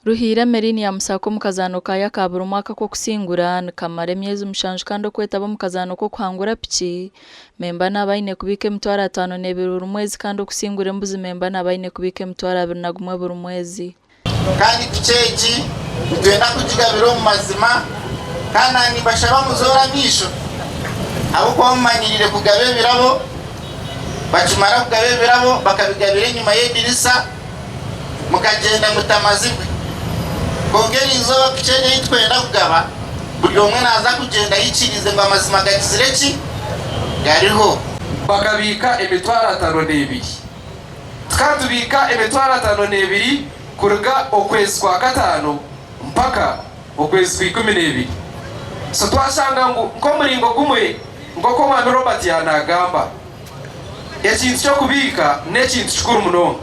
Ruhiire Millennium Sacco omu kazaano kaayo aka buri mwaka ak'okusingura nikamara emyezi mushanju kandi okwetaba omu kazaano k'okuhangura piki, memba naaba aine kubiika emitwaro 52 buri mwezi kandi okusingura embuzi memba naaba aine kubiika emitwaro 21 buri mwezi. Kandi piki egi nitwenda kugigabira omu mazima kandi na nimbashaba muzoore amaisho ahabw'okuba mumanyiriire kugaba ebirabo, bakimara kugaba ebirabo bakabigabira enyima y'edirisa. Mukagyenda mutamazirwe. Kwonka eri izooba piki egi ei tukwenda kugaba, buri omwe naaza kugyenda aikiriize ngu amazima gagizire ki? Gariho. Bakabiika emitwaro 52. Tukaba tubiika emitwaro 52 kuruga okwezi kwa kataano mpaka okwezi kwa 12. So twashanga ngu nk'omuringo gumwe nk'oku Omwami Robert yaanagamba, Ekintu ky'okubiika n'ekintu kikuru munonga.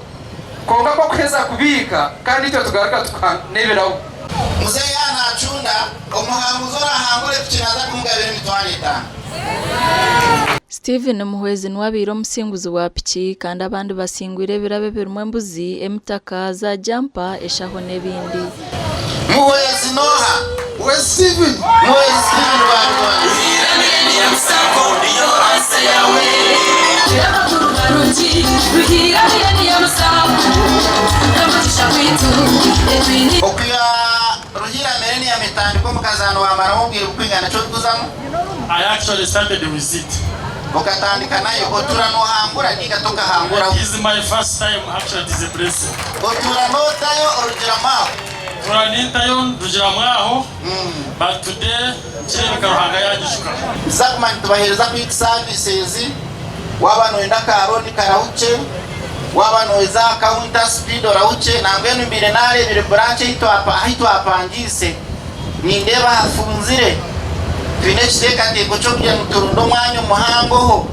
Kwonka ku okuheza kubiika kandi itwe tugaruka tukuha n'ebirabo. Muzeeyi aha naacunda, omuhanguzi oraahangure piki naaza kumugabira 50,000. Steven Muhwezi niwe abaire omusinguzi wa piki kandi abandi basingwire ebirabo ebirimu embuzi, emitaka, za jampa, eshaho n'ebindi. Muhwezi n'oha? Muhwezi Steven. Muhwezi Steven Rwabigwana. Okwiha Ruhiira Millennium etandika omu kazaano wamaraho obwire bukwingana ki orikuzamu? I actually started with it. Okatandika nayo otuura nohangura ninga tokahanguraho? It is my first time actually it is a blessing. Otuura notayo orugiramu aho? Ntuura nintayo ndugiramu aho but today nikireebeka Ruhanga yanyijuka. Nituza kuguma nitubaheereza quick services, waaba noyenda ka loan karahukye, waaba noza aha counter speed orahukye, nambwenu mbaire nareebire branch ahu twapangiise nindeeba hafunzire, twine ekiteekateeko ky'okugira ngu turunde omwanya omuhangoho.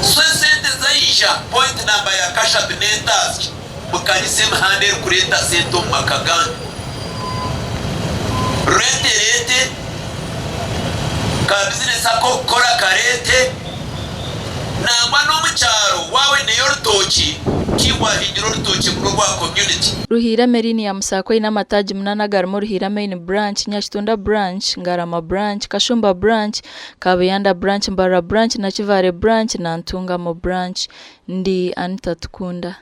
So esente zaija, point number ya kashatu n'entaasya, mukanyise emihanda erikureeta sente omu maka gaanyu. Rent ereete, ka bizinesi ak'okukora kareete, nangwa n'omu kyaro waaba oineyo orutookye, tiwahingira orutookye ngu n'orwa community. Ruhiira Millennium Sacco eine amataagi munaana agarimu Ruhiira Main Branch, Nyakitunda Branch, Ngarama Branch, Kashumba Branch, Kabuyanda Branch, Mbarara Branch, Nakivale Branch na Ntungamo Branch. Ndi Anita Tukunda.